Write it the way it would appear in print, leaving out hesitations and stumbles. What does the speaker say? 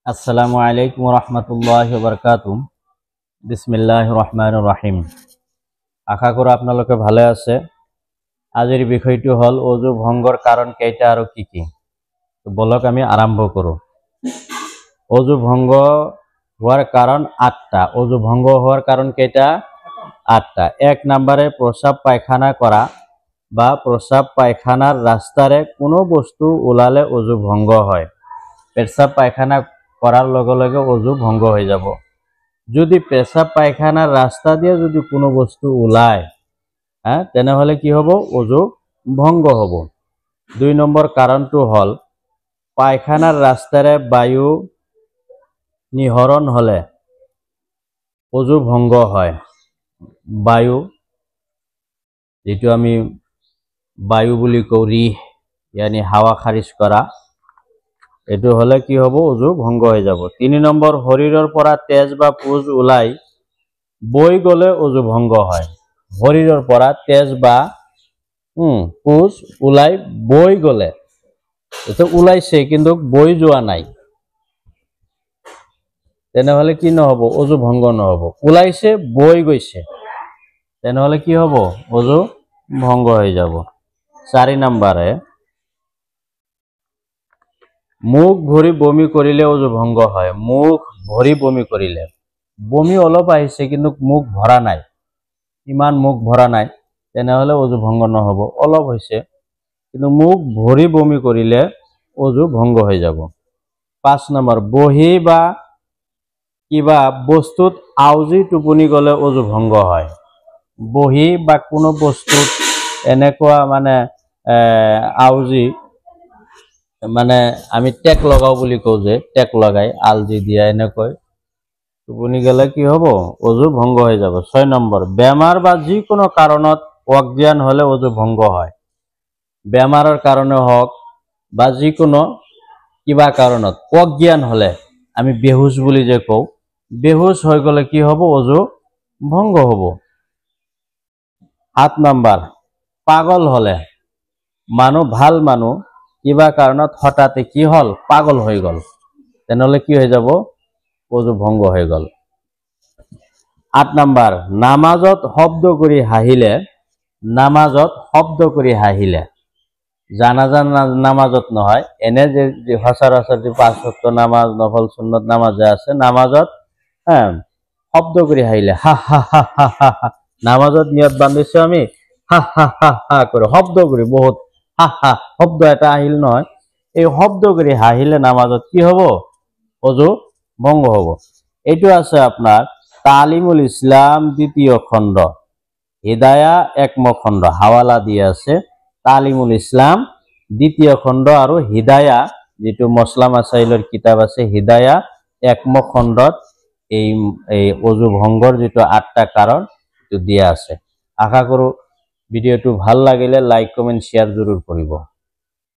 আসসালামু আলাইকুম ৰহমতুল্লাহ বৰকাতু। বিসমিল্লাহ ৰহমান ৰাহিম। আশা কৰোঁ আপোনালোকে ভালে আছে। আজিৰ বিষয়টো হ'ল অজু ভংগৰ কাৰণ কেইটা আৰু কি কি। বলক আমি আৰম্ভ কৰোঁ। অজু ভংগ হোৱাৰ কাৰণ ৮টা। অজু ভংগ হোৱাৰ কাৰণ কেইটা? ৮টা। এক নম্বৰে প্ৰস্ৰাৱ পায়খানা কৰা বা প্ৰস্ৰাৱ পায়খানাৰ ৰাস্তাৰে কোনো বস্তু ওলালে অজু ভংগ হয়। পেচাব পায়খানা কৰাৰ লগে লগে অজু ভংগ হৈ যাব। যদি পেচাব পায়খানাৰ ৰাস্তা দিয়ে যদি কোনো বস্তু ওলায়, তেনেহ'লে কি হ'ব? অজু ভংগ হ'ব। ২ নম্বৰ কাৰণটো হ'ল পায়খানাৰ ৰাস্তাৰে বায়ু নিহৰণ হ'লে অজু ভংগ হয়। বায়ু, যিটো আমি বায়ু বুলি কওঁ, ৰিহ ইয়ানি হাৱা খাৰিজ কৰা, এইটো হ'লে কি হ'ব? অজু ভংগ হৈ যাব। ৩ নম্বৰ, শৰীৰৰ পৰা তেজ বা পুজ ওলাই বৈ গ'লে অজু ভংগ হয়। শৰীৰৰ পৰা তেজ বা পুজ ওলাই বৈ গ'লে, এইটো ওলাইছে কিন্তু বৈ যোৱা নাই, তেনেহ'লে কি নহ'ব? অজু ভংগ নহ'ব। ওলাইছে, বৈ গৈছে, তেনেহ'লে কি হ'ব? অজু ভংগ হৈ যাব। ৪ নম্বৰে, মুখ ভৰি বমি কৰিলে অজু ভংগ হয়। মুখ ভৰি বমি কৰিলে, বমি অলপ আহিছে কিন্তু মুখ ভৰা নাই, ইমান মুখ ভৰা নাই, তেনেহ'লে অজু ভংগ নহ'ব। অলপ হৈছে কিন্তু মুখ ভৰি বমি কৰিলে অজু ভংগ হৈ যাব। ৫ নম্বৰ, বহি বা কিবা বস্তুত আউজি টোপনি গ'লে অজু ভংগ হয়। বহি বা কোনো বস্তুত এনেকুৱা মানে আউজি, মানে আমি টেক লগাওঁ বুলি কওঁ যে, টেক লগাই আলজি দিয়া এনেকৈ টোপনি গ'লে কি হ'ব? অজু ভংগ হৈ যাব। ৬ নম্বৰ, বেমাৰ বা যিকোনো কাৰণত অজ্ঞান হ'লে অজু ভংগ হয়। বেমাৰৰ কাৰণে হওক বা যিকোনো কিবা কাৰণত অজ্ঞান হ'লে, আমি বেহুচ বুলি যে কওঁ, বেহুচ হৈ গ'লে কি হ'ব? অজু ভংগ হ'ব। ৭ নম্বৰ, পাগল হ'লে, মানুহ ভাল মানুহ কিবা কাৰণত হঠাতে কি হ'ল? পাগল হৈ গ'ল, তেনেহ'লে কি হৈ যাব? অজু ভংগ হৈ গ'ল। ৮ নম্বৰ, নামাজত শব্দ কৰি হাঁহিলে, নামাজত শব্দ কৰি হাঁহিলে, জানাজা নামাজত নহয়, এনে যে সচৰাচৰ যে ৫ ওয়াক্ত নামাজ, নফল সুন্নত নামাজ যে আছে, নামাজত শব্দ কৰি হাঁহিলে, হা হা হা হা হা হা, নামাজত নিয়ত বান্ধিছো আমি, হা হা হা হা কৰি শব্দ কৰি বহুত হা হা শব্দ এটা আহিল নহয়, এই শব্দ কৰি হাঁহিলে নামাজত কি হ'ব? অজু ভংগ হ'ব। এইটো আছে আপোনাৰ তালিমুল ইছলাম দ্বিতীয় খণ্ড, হিদায়া একম খণ্ড, হাৱালা দি আছে তালিমুল ইছলাম দ্বিতীয় খণ্ড আৰু হিদায়া, যিটো মছলা মাছাইলৰ কিতাপ আছে, হিদায়া একম খণ্ডত এই এই অজু ভংগৰ যিটো ৮টা কাৰণ এইটো দিয়া আছে। আশা কৰোঁ ভিডিঅ'টো ভাল লাগিলে লাইক, কমেণ্ট, শ্বেয়াৰ জৰুৰ কৰিব।